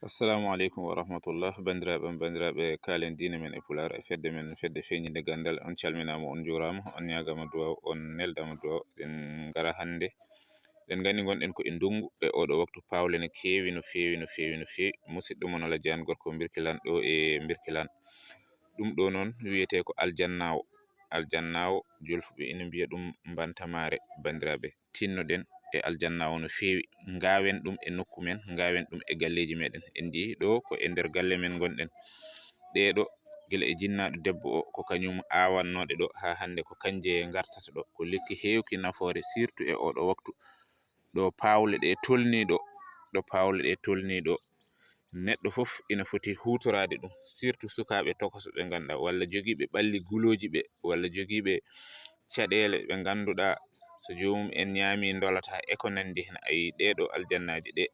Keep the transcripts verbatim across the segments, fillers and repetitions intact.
Assalamu aleykum wa rahmatullah, banndiraaɓe am, banndiraaɓe kaalen diine men e Pulaar, e fedde men, fedde feeñinde ganndal. On calminaama, on njuuraama, on ñaagaama duwaaw, on neldaama duwaaw. Eɗen ngara hannde, eɗen nganndi ngonɗen ko e ndunngu, e oɗo waktu paawle ne keewi no feewi, no feewi, no feewi. Musidɗo mon Alhaji Aan Gorko Mbirkilaan ɗo e Mbirkilaan. Ɗum ɗo noon wiyetee ko aljannaawo. Aljannaawo, jolfuɓe ina mbiya ɗum mbantamaare, banndiraaɓe. Tinnoɗen e aljannaawo no feewi, ngaawen ɗum e nokku men, ngaawen ɗum e galleeji meɗen. En njii ɗo ko e nder galle men ngonɗen. Ɗee ɗo, gila e jinnaaɗo debbo o, ko kañum aawannooɗe ɗo, haa hannde ko kanje ngartata ɗo. Ko lekki heewki nafoore, surtout e oɗo waktu. Ɗo paawle ɗe tolni ɗo, ɗo paawle ɗe tolni ɗo, neɗɗo fof ina foti huutoraade ɗum, surtout sukaaɓe tokoso ɓe ngannduɗaa, walla jogiiɓe ɓalli gulooji ɓe, walla jogiiɓe caɗeele ɓe ngannduɗaa, so joomum en ñaami ndolata e ko nanndi heen. Ayi, ɗee ɗo aljannaaji ɗe,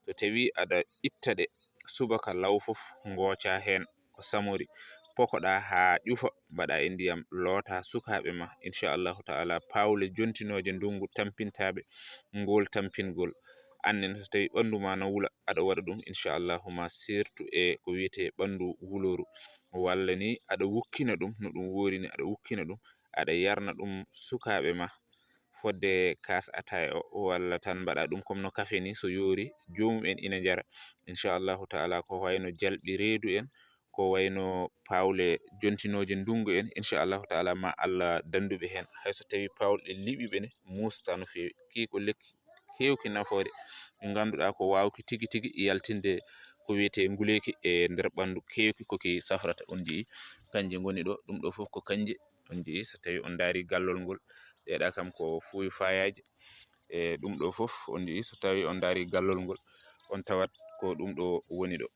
so tawi aɗa itta ɗe, subaka law fof ngooca heen ko samori, pokoɗa haa ƴufa, mbaɗa e ndiyam, loota sukaaɓe ma. Inchallahu taala, paawle jontinooje ndunngu tampintaaɓe ngol tampingol. Annen so tawi ɓanndu ma na wula, aɗa waɗa ɗum inchallahu ma, surtout e ko wiyetee ɓanndu wulooru, walla ni aɗa wukkina ɗum no ɗum woori ni, aɗa wukkina ɗum, aɗa yarna ɗum sukaaɓe ma fodde kaas ataaya o, walla tan mbaɗa ɗum comme no kafe ni, so yoori, joomum en ina njara. Inchallahu taala, ko wayno jalɓi reedu en, ko wayno paawle jontinooje ndunngu en, inchallahu taala, ma Allah danndu ɓe heen. Hay so tawi paawle ɗe liɓi ɓe ne, muusta no feewi. Kii ko lekki keewki nafoore, ɗi ngannduɗaa ko waawki tigi tigi yaltinde ko wiyetee nguleeki e nder ɓanndu, keewki ko ki safrata. On njii, kanje ngoni ɗo, ɗum ɗo fof ko kanje. On njii, so tawi on ndaari gallol ngol, ɗeeɗa kam ko fuuyu faayaaji. E ɗum ɗo fof, on njii, so tawi on ndaari gallol ngol, on tawat ko ɗum ɗo woni ɗo.